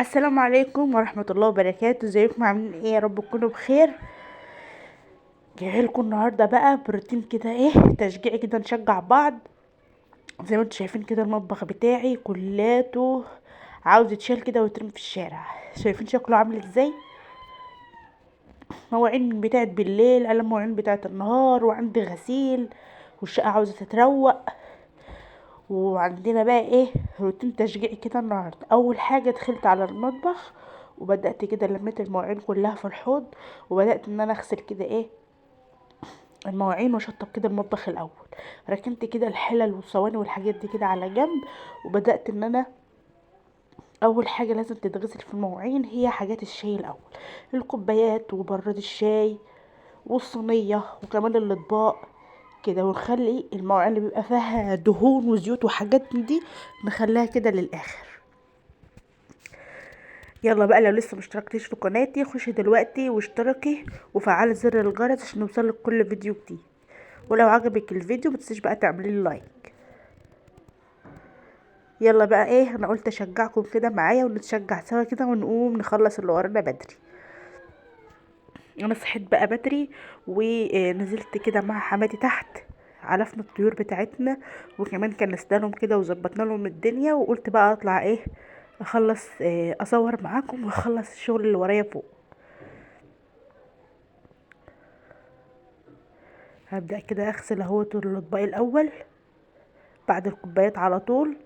السلام عليكم ورحمة الله وبركاته. ازيكم عاملين ايه؟ يا رب تكونوا بخير. جايلكم النهارده بقى بروتين كده، ايه تشجيعي كده، نشجع بعض. زي ما انتم شايفين كده المطبخ بتاعي كلاته عاوز يتشال كده ويترمي في الشارع. شايفين شكله عامل ازاي؟ مواعين بتاعت بالليل، على مواعين بتاعت النهار، وعندي غسيل، والشقه عاوزه تتروق. وعندنا بقى ايه روتين تشجيعي كده النهارده. اول حاجة دخلت على المطبخ وبدات كده لميت المواعين كلها في الحوض، وبدات ان انا اغسل كده ايه المواعين واشطب كده المطبخ الاول. ركنت كده الحلل والصواني والحاجات دي كده على جنب، وبدات ان انا اول حاجة لازم تتغسل في المواعين هي حاجات الشاي الاول، الكوبايات وبراد الشاي والصينيه وكمان الاطباق كده. ونخلي المواعين اللي بيبقى فيها دهون وزيوت وحاجات من دي نخليها كده للاخر. يلا بقى، لو لسه مشتركتيش في قناتي خشي دلوقتي واشتركي وفعلي زر الجرس عشان يوصلك كل فيديو جديد. ولو عجبك الفيديو متنسيش بقى تعملي لي لايك. يلا بقى ايه، انا قلت اشجعكم كده معايا ونتشجع سوا كده ونقوم نخلص اللي ورانا بدري. انا صحيت بقى بدري ونزلت كده مع حماتي تحت علفنا الطيور بتاعتنا، وكمان كنسنا لهم كده وظبطنا لهم الدنيا. وقلت بقى اطلع ايه اخلص إيه اصور معاكم واخلص الشغل اللي ورايا فوق. هبدأ كده اغسل اهوت الاطباق الاول بعد الكوبايات على طول.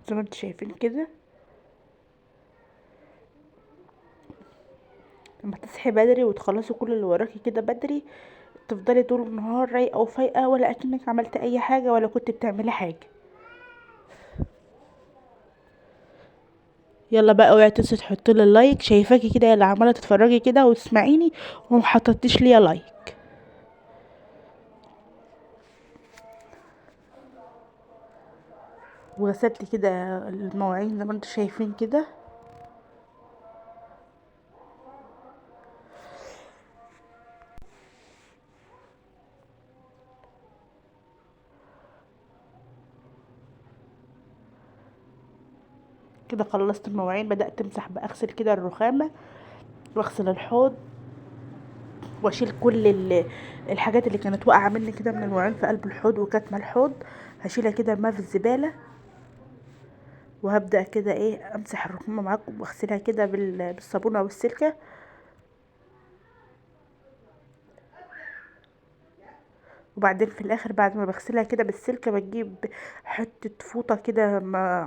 زي ما انتم شايفين كده، لما تصحي بدري وتخلصي كل اللي وراكي كده بدري تفضلي طول النهار رايقة وفايقه، ولا اكنك عملت اي حاجة ولا كنت بتعملي حاجة. يلا بقى اوعي تنسي تحطي لي ال like. شايفاكي كده يا اللي عماله تتفرجي كده وتسمعيني وما حطيتيش ليا like. وغسلت كده المواعين زي ما انتم شايفين كده. كده خلصت المواعين، بدأت امسح بقى، اغسل كده الرخامة واغسل الحوض واشيل كل الحاجات اللي كانت واقعة مني كده من المواعين في قلب الحوض وكاتمة الحوض، هشيلها كده ارميها في الزبالة. وهبدأ كده ايه امسح الرخامة معاكم واغسلها كده بالصابونة والسلكة. وبعدين في الاخر بعد ما بغسلها كده بالسلكة بجيب حتة فوطة كده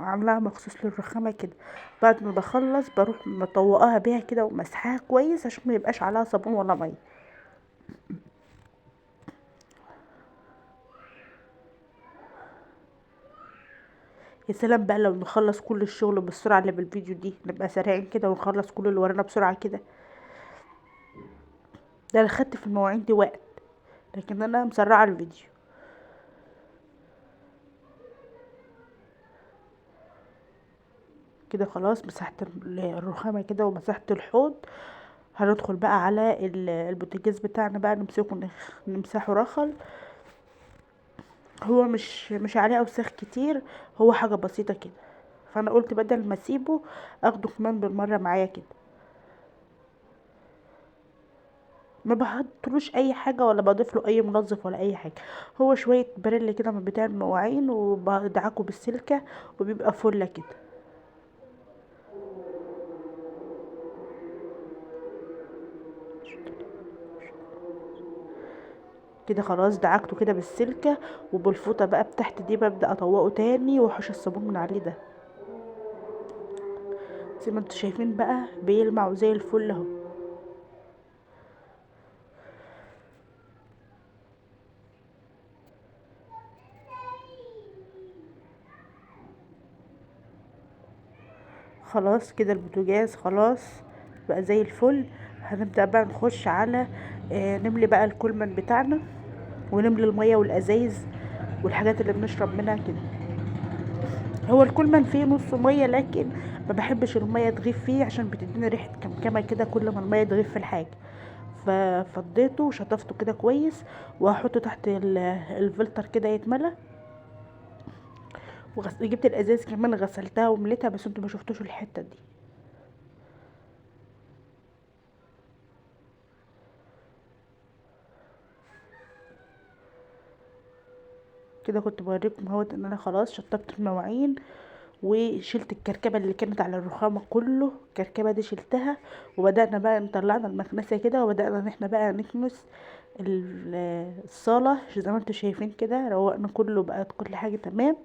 عاملاها مخصوص للرخامة كده، بعد ما بخلص بروح مطوقاها بيها كده ومسحاها كويس عشان ما يبقاش عليها صابون ولا مية. يا سلام بقى لو نخلص كل الشغل بالسرعة اللي بالفيديو دي، نبقى سريعين كده ونخلص كل اللي ورانا بسرعة كده. ده انا خدت في المواعين دي وقت، لكن انا مسرعة الفيديو. كده خلاص مسحت الرخامة كده ومسحت الحوض. هندخل بقى على البوتاجاز بتاعنا بقى، نمسكه نمسحه رخل. هو مش عليه اوساخ كتير، هو حاجة بسيطة كده، فانا قلت بدل ما اسيبه اخده كمان بالمرة معايا كده. ما بحطلوش اي حاجة ولا بضيف له اي منظف ولا اي حاجة، هو شوية بريل كده من بتاع المواعين وبدعكه بالسلكه وبيبقى فله كده. كده خلاص دعكته كده بالسلكه وبالفوطه بقى بتاعت دي ببدا اطوقه تاني واحوش الصابون من عليه. ده زي ما انتوا شايفين بقى بيلمع زي الفل اهو. خلاص كده البوتاجاز خلاص بقى زي الفل. هنبدأ بقى نخش على نملي بقى الكولمان بتاعنا ونملي المية والازايز والحاجات اللي بنشرب منها كده. هو الكولمان فيه نص مية، لكن ما بحبش المية تغيب فيه عشان بتدينا ريحة كمكمة كده كل ما المية تغيب في الحاجة، ففضيته وشطفته كده كويس، وهحطه تحت الفلتر كده يتملى. وجبت الازاز كمان غسلتها ومليتها، بس انتوا ما شفتوش الحتة دي. كده كنت بوريكم اهوت ان انا خلاص شطبت المواعين وشلت الكركبه اللي كانت على الرخامه كله، الكركبه دي شلتها. وبدانا بقى نطلعنا المكنسة كده، وبدانا ان احنا بقى نكنس الصاله زي ما انتوا شايفين كده، روقنا كله بقت كل حاجة تمام.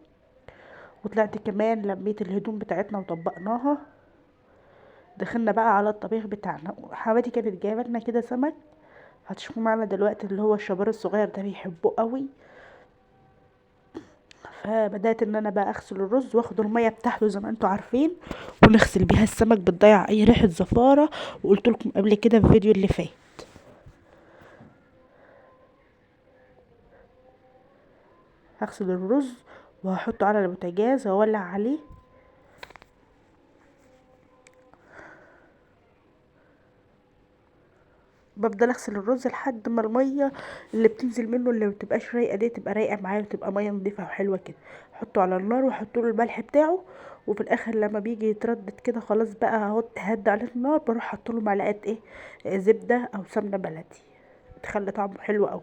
وطلعت كمان لميت الهدوم بتاعتنا وطبقناها. دخلنا بقى على الطبيخ بتاعنا. حماتي كانت جايبه لنا كده سمك، هتشوفوا معانا دلوقتي اللي هو الشبار الصغير ده بيحبوه قوي. فبدات ان انا بقى اغسل الرز واخد المية بتاعته زي ما انتوا عارفين، ونغسل بيها السمك، بتضيع اي ريحه زفاره، وقلت لكم قبل كده في الفيديو اللي فات. هغسل الرز وهحطه على البوتاجاز واولع عليه. بفضل اغسل الرز لحد ما المية اللي بتنزل منه اللي ما بتبقاش رايقة دي تبقى رايقة معايا، وتبقى مية نضيفه وحلوه كده. احطه على النار واحط له الملح بتاعه، وفي الاخر لما بيجي يتردد كده خلاص بقى اهو هد على النار، بروح احط له معلقه ايه زبدة او سمنه بلدي، بتخلي طعمه حلو قوي.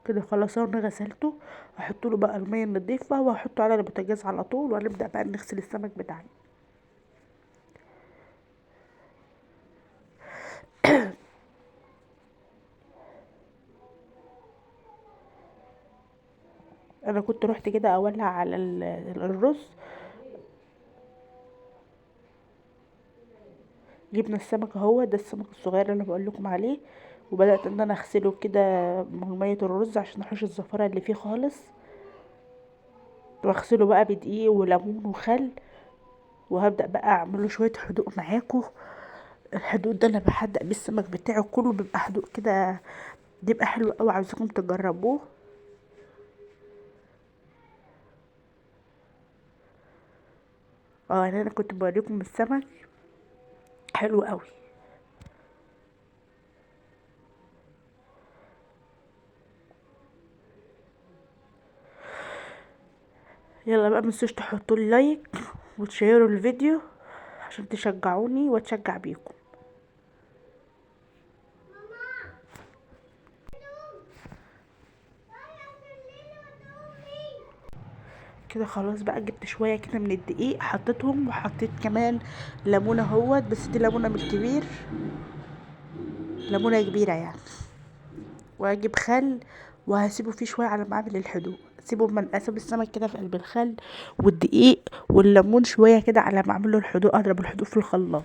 كده خلاص انا غسلته، هحط له بقى المية النضيفه وهحطه على البوتاجاز على طول، وهنبدا بقى نغسل السمك بتاعنا. انا كنت روحت كده اولع على الرز، جبنا السمك اهو ده السمك الصغير اللي انا بقول لكم عليه، وبدات ان انا اغسله كده من مية الرز عشان احوش الزفاره اللي فيه خالص، واغسله بقى بدقيق وليمون وخل. وهبدا بقى اعمله شوية حدوق معاكم. الحدوق ده انا بحدق بيه السمك بتاعه كله، بيبقى حدوق كده بيبقى حلو قوي، عاوزاكم تجربوه. يعني انا كنت بوريكم السمك حلو قوي. يلا بقى متنسوش تحطوا لي لايك وتشيروا الفيديو عشان تشجعوني واتشجع بيكم. كده خلاص بقى جبت شوية كده من الدقيق حطيتهم، وحطيت كمان ليمونه اهوت، بس دي ليمونه من الكبير، ليمونه كبيرة يعني. واجيب خل وهسيبه فيه شوية على ما اعمل الحدوق، اسيبه من اسيب السمك كده في قلب الخل والدقيق والليمون شوية كده على ما اعمل له الحدوق، اضرب الحدوق في الخلاط.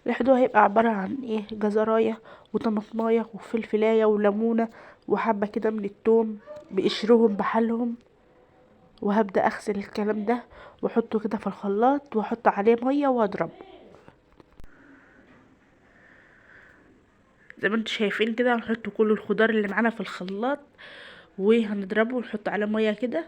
الحدوق هيبقى عبارة عن ايه؟ جزرايه وطماطمايه وفلفلايه وليمونه وحبه كده من التوم بقشرهم بحالهم. وهبدا اغسل الكلام ده واحطه كده في الخلاط واحط عليه مية واضربه زي ما انتم شايفين كده. هنحط كل الخضار اللي معانا في الخلاط وهنضربه ونحط عليه مية كده.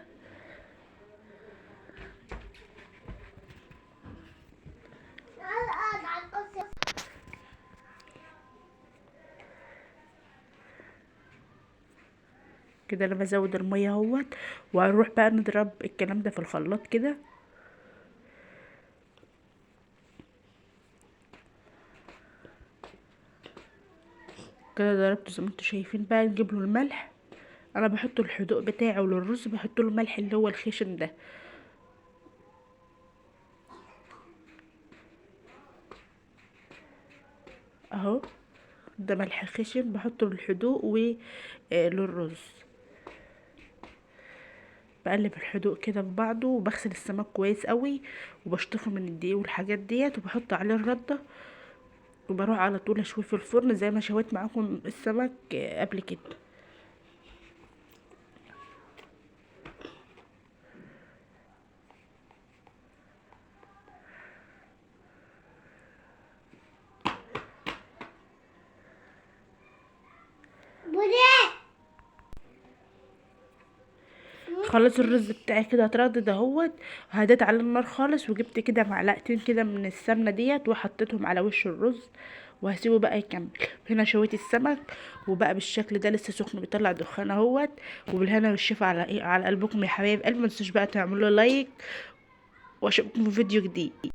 كده انا بزود المية اهوت، وهنروح بقى نضرب الكلام ده في الخلاط كده. كده ضربته زي ما انتم شايفين. بقى نجيب له الملح، انا بحط الحدوق بتاعه للرز بحط له الملح اللي هو الخشن ده. اهو ده ملح خشن بحطه للحدوق وللرز. بقلب الحدوق كده في بعضه، وبغسل السمك كويس قوي وبشطفه من الدقيق والحاجات ديت، وبحط عليه الردة، وبروح على طول اشويه في الفرن زي ما شويت معاكم السمك قبل كده. خلاص الرز بتاعي كده اتردد اهوت، هديت على النار خالص، وجبت كده معلقتين كده من السمنة ديت وحطيتهم على وش الرز، وهسيبه بقى يكمل. هنا شويت السمك وبقى بالشكل ده لسه سخن بيطلع دخان اهوت. وبالهنا والشفا على ايه، على قلبكم يا حبايب قلبي. ما تنسوش بقى تعملوا like، واشوفكم في فيديو جديد.